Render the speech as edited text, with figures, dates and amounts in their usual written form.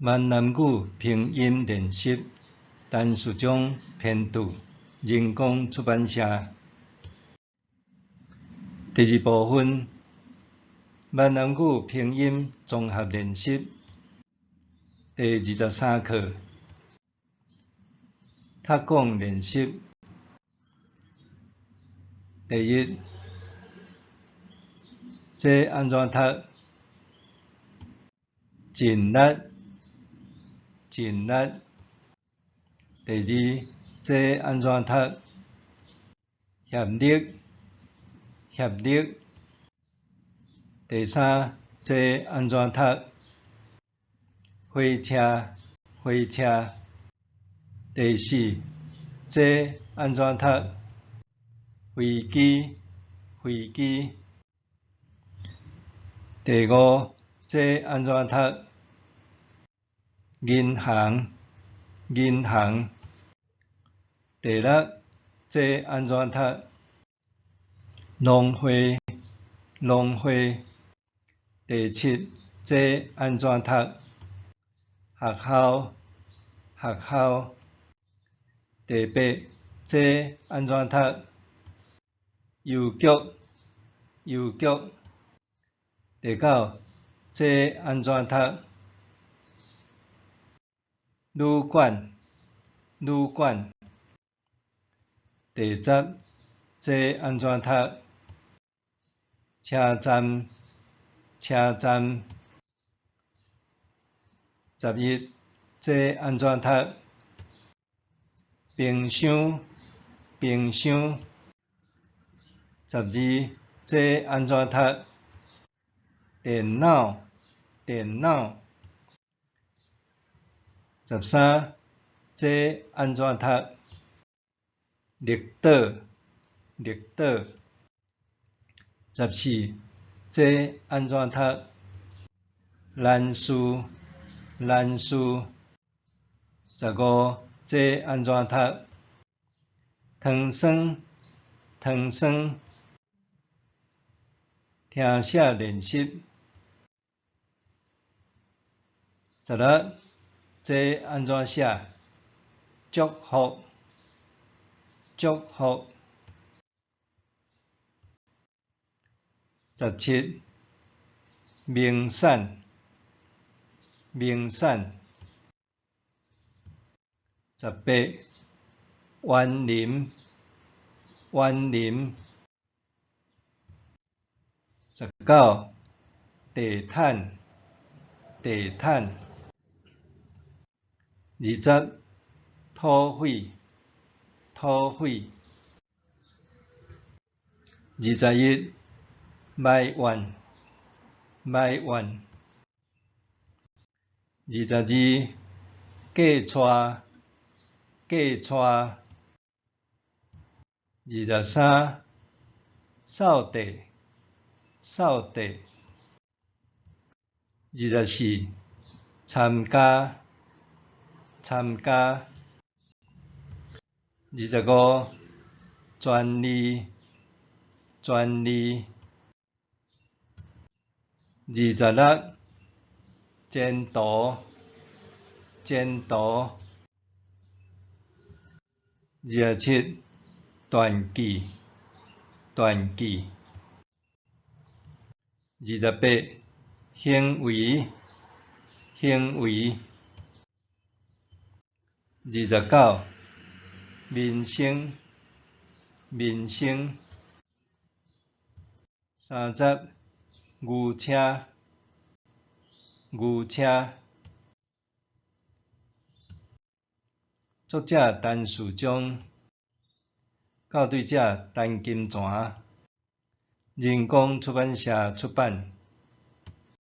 閩南語拼音練習，陳淑章編著，人工出版社。第二部分，閩南語拼音綜合練習，第二十三課，讀講練習。第一，這按怎讀？盡力，盡力。第二，這按怎讀？協力，協力。第三，這按怎讀？火車，火車。第四，這按怎讀？飛機，飛機。第五，這按怎讀？銀行，銀行。第六，這按怎讀？農會，農會。第七，這按怎讀？學校，學校。第八，這按怎讀？郵局，郵局。第九，這按怎讀？旅館，旅館。第十，這按怎讀？車站，車站。十一，這按怎讀？冰箱，冰箱。十二，這按怎讀？電腦，電腦。十三，這按怎讀？綠島，綠島。十四，這按怎讀？難事，難事。十五，這按怎讀？糖霜，糖霜。聽寫練習。十六，這按怎寫？祝福，祝福。十七，名產，名產。十八，園林，園林。十九，地毯，地毯。二十，土匪，土匪。二十一，埋怨，埋怨。二十二，嫁娶，嫁娶。二十三，掃地，掃地。二十四，參加，參加。二十五，專利，專利。二十六，前途，前途。二十七，斷句，斷句。二十八，行為，行為。二十九，民生，民生。三十，牛車，牛車。作者陳樹章，校對者陳金泉，人工出版社出版。